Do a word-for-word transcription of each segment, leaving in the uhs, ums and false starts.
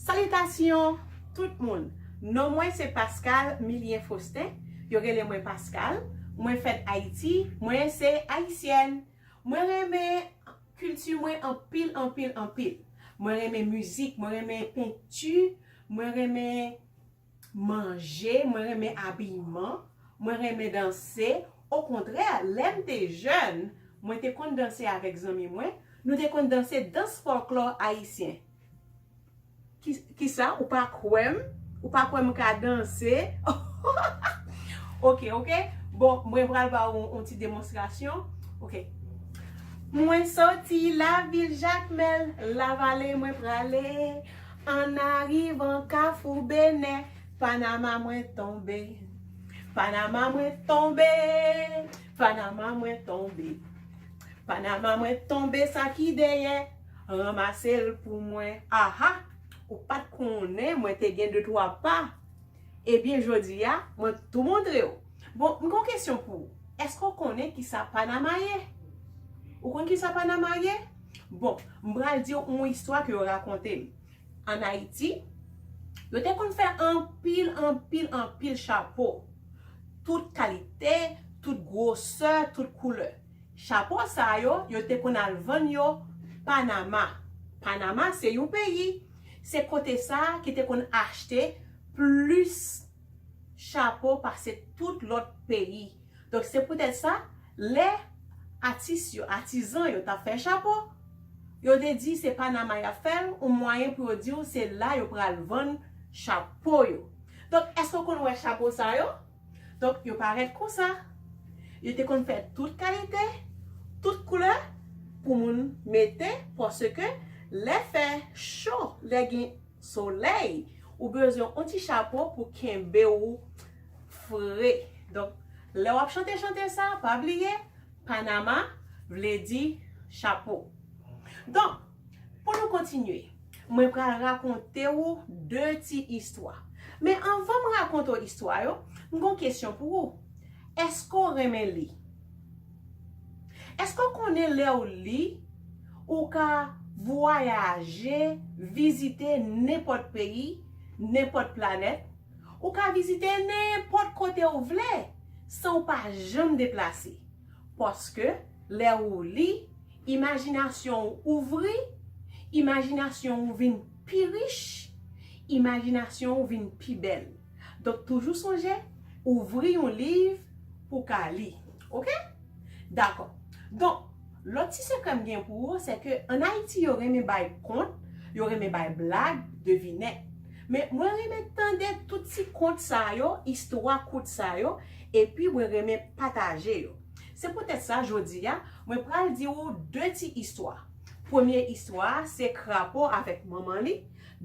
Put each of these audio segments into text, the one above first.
Salitasyon tout moun. Non mwen se Pascal Milien Faustin. Yo rele mwen Pascal. Mwen fèt Ayiti. Mwen se ayisyèn. Mwen renmen kilti mwen anpil, anpil, anpil. Mwen renmen mizik, mwen renmen penti, mwen renmen manje, mwen renmen abiman, mwen renmen danse. Okontrè, lè m te jèn, mwen te konn danse avèk zanmi mwen. Nou te konn danse dans fòklò ayisyen. Ki, kisa? Ou pa kwè m? Ou pa kwè m ka danse? Ok, ok. Bon, mwen pral ba ou yon ti demonstrasyon. Ok. Mwen soti lavil Jakmèl, Lavale mwen prale. An arivan Kafou Benè, Panama mwen tonbe. Panama mwen tonbe. Panama mwen tonbe. Panama mwen tonbe, sa ki dèyè, ranmase l pou mwen. Aha! Ou pa t konnen mwen te gen de twa pa. Ebyen, jodi a, mwen tou montre w. Bon, m gon kesyon pou ou. Èske w konnen kisa Panama ye? Ou konn kisa Panama ye? Bon, m pral di w yon istwa ke yo rakonte m. Ann Ayiti, yo te konn fè anpil, anpil, anpil chapo. Tout kalite, tout gwosè, tout koulè. Chapo sa yo, yo te konn al vann yo Panama. Panama se yon peyi. Se kote sa ki te konn achte plis chapo pase tout lòt peyi. Donk, se poutèt sa, lè atis yo, atizan yo t ap fè chapo, yo te di se Panama y ap fè l, yon mwayen pou yo di w se la yo pral vann chapo yo. Donk, èske w konn wè chapo sa yo? Donk, yo parèt konsa. Yo te konn fè tout kalite, tout koulè pou moun mete, paske lè fè cho, lè gen solèy, ou bezwen yon ti chapo pou kenbe w fre. Donk, lè w ap chante chante sa, pa bliye, Panama vle di chapo. Donk, pou nou kontinye, mwen pral rakonte w de ti istwa. Men anvan m rakonte w istwa yo, m gon kesyon pou ou. Èske w renmen li? Èske w konnen lè w li, ou ka vwayaje, vizite nenpòt peyi, nenpòt planèt? Ou ka vizite nenpòt kote w vle, san w pa janm deplase. Paske, lè ou li, imajinasyon w ouvri, imajinasyon w vin pi rich, imajinasyon w vin pi bèl. Donk, toujou sonje, ouvri yon liv pou w ka li. Oke? Dakò. Donk, lòt ti sekrè m gen pou ou, se ke ann Ayiti, yo renmen bay kont, yo renmen bay blag, devinèt. Men, mwen renmen tande tout ti kont sa yo, istwa kout sa yo, epi mwen renmen pataje yo. Se poutèt sa, jodi a, mwen pral di ou de ti istwa. Premye istwa a, se krapo avèk manman li.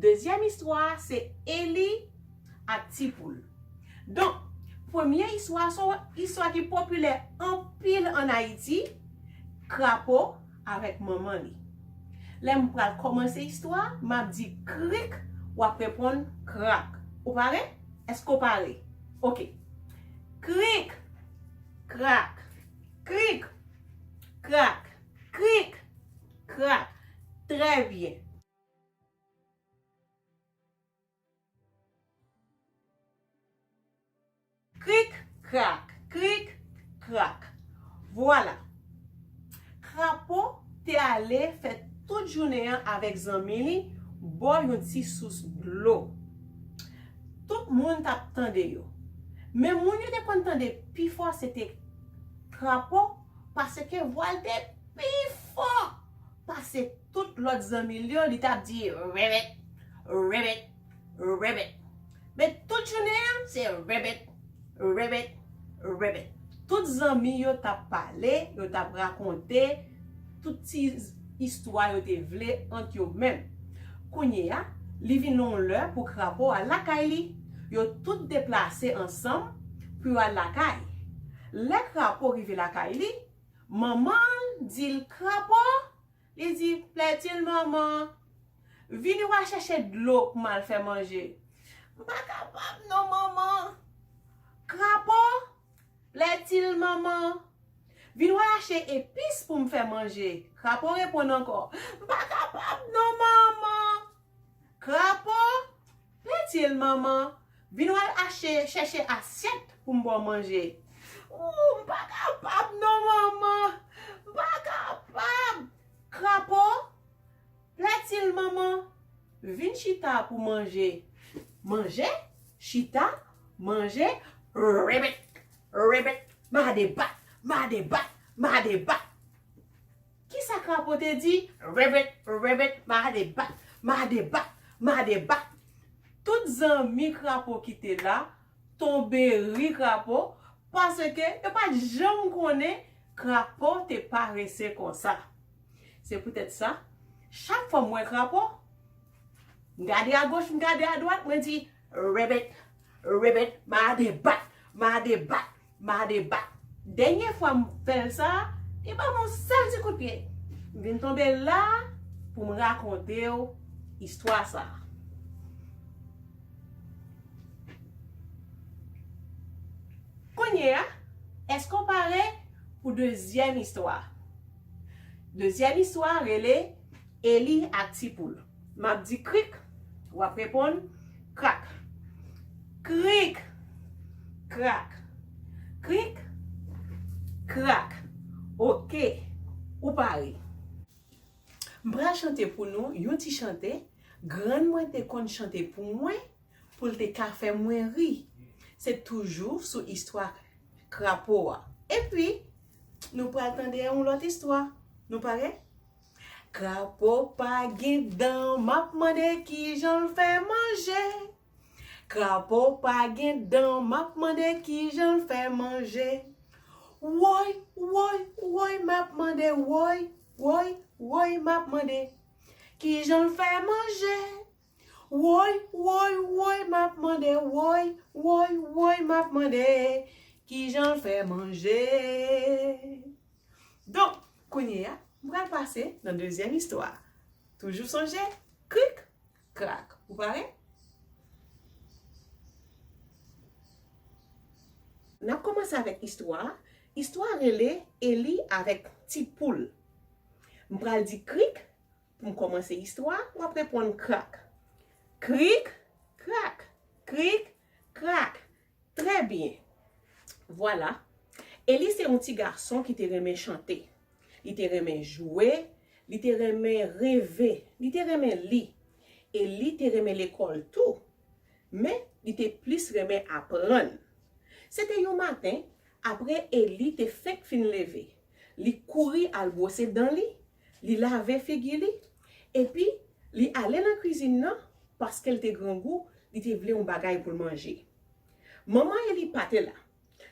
Dezyèm istwa a, se Eli ak ti poul. Donk, premye istwa a, se yon istwa ki popilè anpil ann Ayiti, krapo avèk manman li. Lè m pral kòmanse istwa a, m ap di krik, w ap reponn krak. Ou pare? Èske w pare? Oke. Krik, krak, krik, krak, krik, krak. Trè byen. Krik, krak, krik, krak. Vwala. Krapo te ale fè tout jounen an avèk zanmi li bò yon ti sous dlo. Tout moun t ap tande yo. Men moun yo te konn tande pi fò se te krapo, paske vwa l te pi fò pase tout lòt zanmi l yo, li t ap di, "Rèbèt, rèbèt, rèbèt." Men tout jounen an, se rèbèt, rèbèt, rèbèt. Tout zanmi yo t ap pale, yo t ap rakonte tout ti istwa yo te vle ant yo menm. Kounye a, li vin yon lè pou krapo al lakay li. Yo tout deplase ansanm pou yo al lakay. Lè krapo rive lakay li, manman l di l, "Krapo," li di, "Plètil manman, vini w a chèche dlo pou m al fè manje." "M pa kapab non, manman." "Krapo, plètil manman, vini w a achte epis pou m fè manje." Krapo reponn ankò, "M pa kapab non, manman." Krapo, plètil manman, vin w al achte, chèche asyèt pou m ba w manje. Ou, m pa kapab non, manman. M pa kapab. Krapo, plètil manman, vin chita pou manje. Manje, chita, manje, rebèt, rebèt, ma debat, ma debat, ma debat. Kisa krapo te di? Rebèt, rebèt, ma debat, ma debat, ma debat. Tout zanmi krapo ki te la tonbe ri krapo, paske yo pa t janm konnen krapo te parese konsa. Se poutèt sa, chak fwa m wè krapo, m gade agoch, m gade adwat, mwen di, rebèt, rebèt, ma debat, ma debat, ma debat. Dènye fwa m fè l sa, li ban m yon sèl ti kout pye. M vin tonbe la pou m rakonte w istwa sa. Kounye a, èske w pare pou dezyèm istwa? Dezyèm istwa rele Eli ak Ti Poul. M ap di krik, w ap reponn krak. Krik, krak. Krik, krak. Oke, ou pare. M pral chante pou nou yon ti chante grann mwen te konn chante pou mwen, pou l te ka fè mwen ri. Se toujou sou istwa krapo a. Epi, nou pral tande yon lòt istwa. Nou pare? Krapo pa gen dan, m ap mande kijan l fè manje. Krapo pa gen dan, m ap mande kijan l fè manje. Woy, woy, woy, m ap mande, woy, woy, woy, m ap mande kijan l fè manje. Woy, woy, woy, m ap mande, woy, woy, woy, m ap mande kijan l fè manje. Donk, kounye a, m pral pase nan dezyèm istwa. Toujou sonje, krik, krak. Ou pare? N ap kòmanse avèk istwa a. Istwa a rele Eli avèk Ti Poul. M pral di krik pou m kòmanse istwa a, w ap reponn krak. Krik, krak, krik, krak. Trè byen. Vwala. Eli se yon ti gason ki te renmen chante. Li te renmen jwe, li te renmen reve, li te renmen li. Eli te renmen lekòl tou, men li te plis renmen aprann. Se te yon maten, apre Eli te fenk fin leve, li kouri al bwose dan li, li lave figi li, epi li ale nan kwizin nan paske l te grangou, li te vle yon bagay pou l manje. Manman Eli pa te la.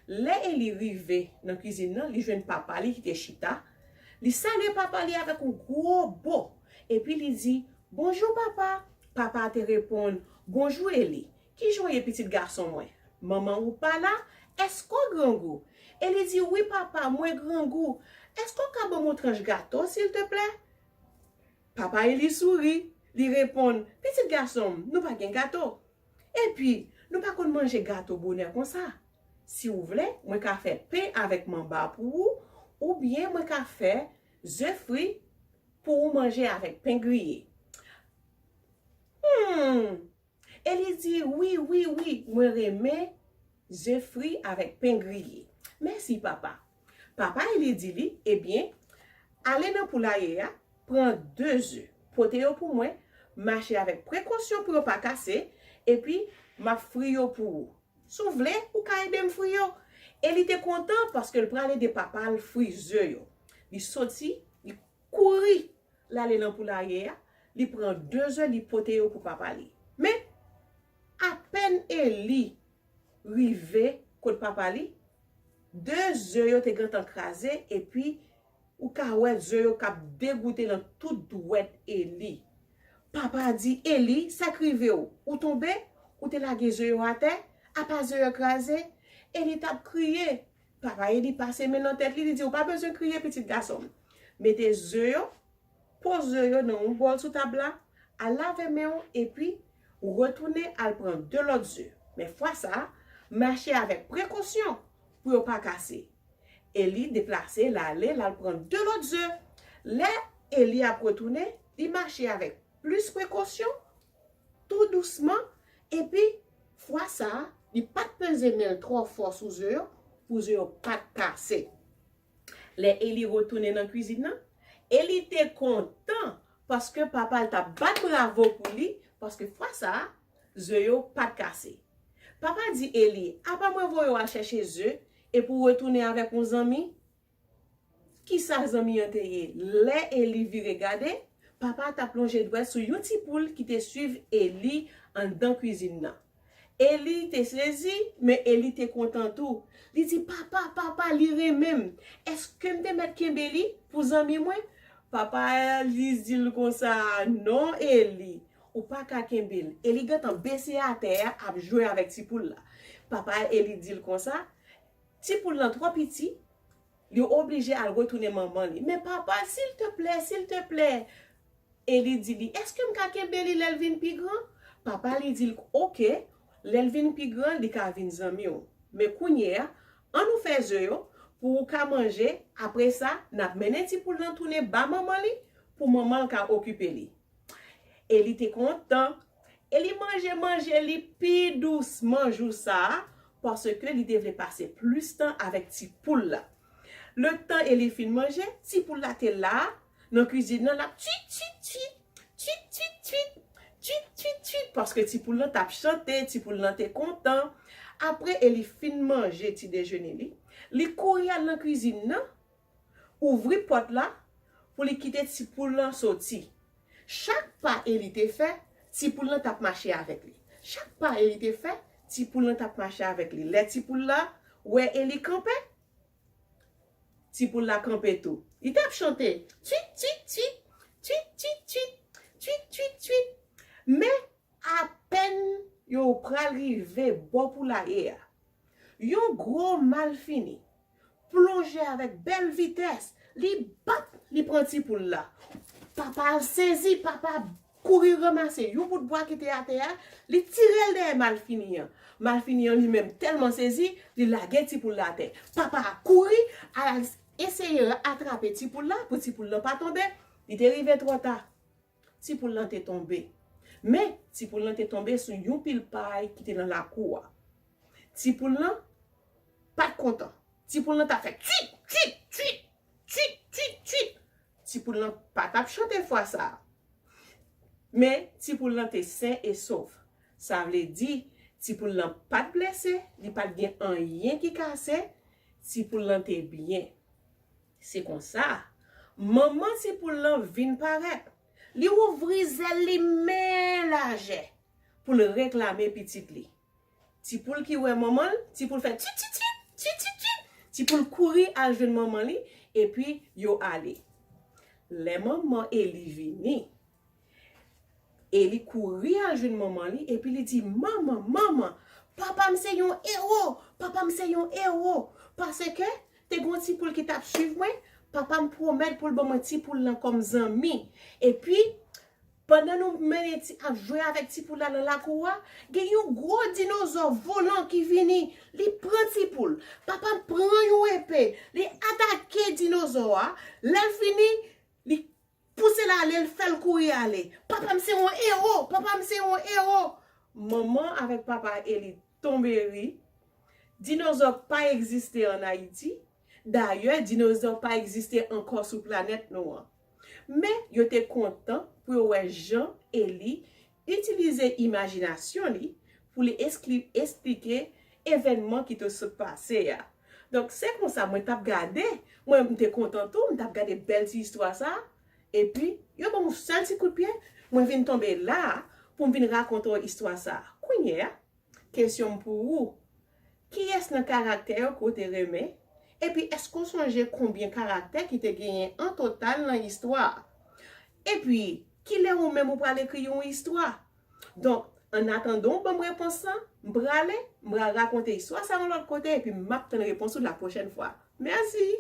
Lè Eli rive nan kwizin nan, li jwenn papa li ki te chita. Li salye papa li avèk yon gwo bo, epi li di, "Bonjou, papa." Papa a te reponn, "Bonjou, Eli. Kijan w ye, pitit gason mwen? Manman ou pa la? Èske w grangou?" Eli di, "Wi, papa, mwen grangou. Èske w ka ban m yon tranch gato, silteplè?" Papa Eli souri. Li reponn, "Pitit gason m, nou pa gen gato. Epi, nou pa konn manje gato bonè konsa. Si w vle, mwen ka fè pen avèk manba pou ou, oubyen mwen ka fè ze fri pou ou manje avèk pen griye." Hmm. Eli di, "Wi, wi, wi, mwen renmen ze fri avèk pen griye. Mèsi, papa." Papa Eli di li, "Ebyen, ale nan poulaye a, pran de ze, pote yo pou mwen, mache avèk prekosyon pou yo pa kase, epi m ap fri yo pou ou. Si w vle, ou ka ede m fri yo." Eli te kontan paske l pral ede papa l fri ze yo. Li soti, li kouri, l ale nan poulaye a, li pran de ze, li pote yo pou papa li. Men, apèn Eli rive kot papa li, de ze yo te gentan kraze, epi ou ka wè ze yo k ap degoute nan tout dwèt Eli. Papa a di, "Eli, sa k rive w? Ou tonbe? Ou te lage ze yo atè? Apa ze yo kraze?" Eli t ap kriye. Papa Eli pase men nan tèt li, li di, "Ou pa bezwen kriye, pitit gason m. Mete ze yo, poze yo nan yon bòl sou tab la, al lave men w, epi retounen al pran de lòt ze. Men fwa sa a, mache avèk prekosyon pou yo pa kase." Eli deplase, l ale, l al pran de lòt ze. Lè Eli ap retounen, li mache avèk plis prekosyon tou dousman, epi fwa sa a, li pa t peze men l twò fò sou zo yo, pou zo yo pa t kase. Lè Eli retounen nan kwizin nan, Eli te kontan paske papa l t ap bat bravo pou li, paske fwa sa a, zo yo pa t kase. Papa di Eli, "Apa mwen voye w al chèche zo e pou w retounen avèk yon zanmi?" Kisa zanmi an te ye? Lè Eli vire gade, papa t ap lonje dwèt sou yon ti poul ki te swiv Eli anndan kwizin nan. Eli te sezi, men Eli te kontan tou. Li di, "Papa, papa, li renmen m. Èske m te mèt kenbe li pou zanmi mwen?" Papa Eli di l konsa, "Non, Eli, ou pa ka kenbe l." Eli gentan bese atè a ap jwe avèk ti poul la. Papa Eli di l konsa, "Ti poul lan twò piti, li oblije al retounen manman li." "Men papa, silteplè, silteplè." Eli di li, "Èske m ka kenbe li lè l vin pi gran?" Papa li di l, "Oke, lè l vin pi gran, li ka vin zanmi w. Men kounye a, ann nou fè zo yo pou ou ka manje, apre sa, n ap mennen ti poul lan tounen ba manman li, pou manman l ka okipe li." Eli te kontan. Eli manje manje li pi dousman jou sa a, paske li te vle pase plis tan avèk ti poul la. Letan Eli fin manje, ti poul la te la, nan kwizin nan, l ap twit, twit, twit, twit, twit, twit, twit, twit, twit, paske ti poul lan t ap chante, ti poul lan te kontan. Apre Eli fin manje ti dejene li, li kouri al nan kwizin nan, ouvri pòt la pou li kite ti poul lan soti. Chak pa Eli te fè, ti poul lan t ap mache avèk li. Chak pa Eli te fè, ti poul lan t ap mache avèk li. Lè ti poul la wè Eli kanpe, ti poul la kanpe tou. Li t ap chante, twit, twit, twit, twit, twit, twit, twit, twit, twit. Men apèn yo pral rive bò poulaye a, yon gwo malfini plonje avèk bèl vitès. Li bat, li pran ti poul la. Papa a sezi, papa kouri ranmase yon bout bwa ki te atè a, li tire l dèyè malfini an. Malfini an li menm tèlman sezi, li lage ti poul la atè. Papa a kouri al eseye atrape ti poul la pou ti poul lan pa tonbe. Li te rive twò ta. Ti poul lan te tonbe. Men, ti poul lan te tonbe sou yon pil pay ki te nan lakou a. Ti poul lan pa t kontan. Ti poul lan t ap fè twit, twit, twit, twit, twit, twit. Ti poul lan pa t ap chante fwa sa a. Men, ti poul lan te sen e sof. Sa vle di, ti poul lan pa t blese, li pa t gen anyen ki kase, ti poul lan te byen. Se konsa, manman ti poul lan vin parèt. Li ouvri zèl li men lajè pou l reklame pitit li. Ti poul ki wè manman l, ti poul fè twit, twit, twit, twit, twit, twit. Ti poul kouri al jwenn manman li, epi yo ale. Lè manman Eli vini, Eli kouri al jwenn manman li, epi li di, "Manman, manman, papa m se yon ewo, papa m se yon ewo." Paske te gen yon ti poul ki t ap swiv mwen, papa m pwomèt pou l ban mwen ti poul lan kòm zanmi. Epi, pandan nou mennen ti, ap jwe avèk ti poul la nan lakou a, gen yon gwo dinozò volan ki vini. Li pran ti poul. Papa m pran yon epe. Li atake dinozò a. Lè l fini, li pouse l ale, l fè l kouri ale. Papa m se yon ewo. Papa m se yon ewo. Manman avèk papa Eli tonbe ri. Dinozò pa egziste ann Ayiti. Dayè, dinozò pa egziste ankò sou planèt nou an. Men, yo te kontan pou yo wè jan Eli itilize imajinasyon li pou li eskli-, esplike evènman ki te sot pase a. Donk, se konsa mwen t ap gade, mwen m te kontan tou, m t ap gade bèl ti istwa sa a, epi yo ban m yon sèl ti kout pye, mwen vin tonbe la a pou m vin rakonte w istwa sa a. Kounye a, kesyon m pou ou, kiyès nan karaktè yo ke w te renmen? Epi èske w sonje konbyen karaktè ki te genyen an total nan istwa a? Epi, kilè ou menm ou pral ekri yon istwa? Donk, annatandan w ban m repons lan, m prale, m pral rakonte istwa sa yon lòt kote, epi m ap tann repons ou la pwochèn fwa. Mèsi!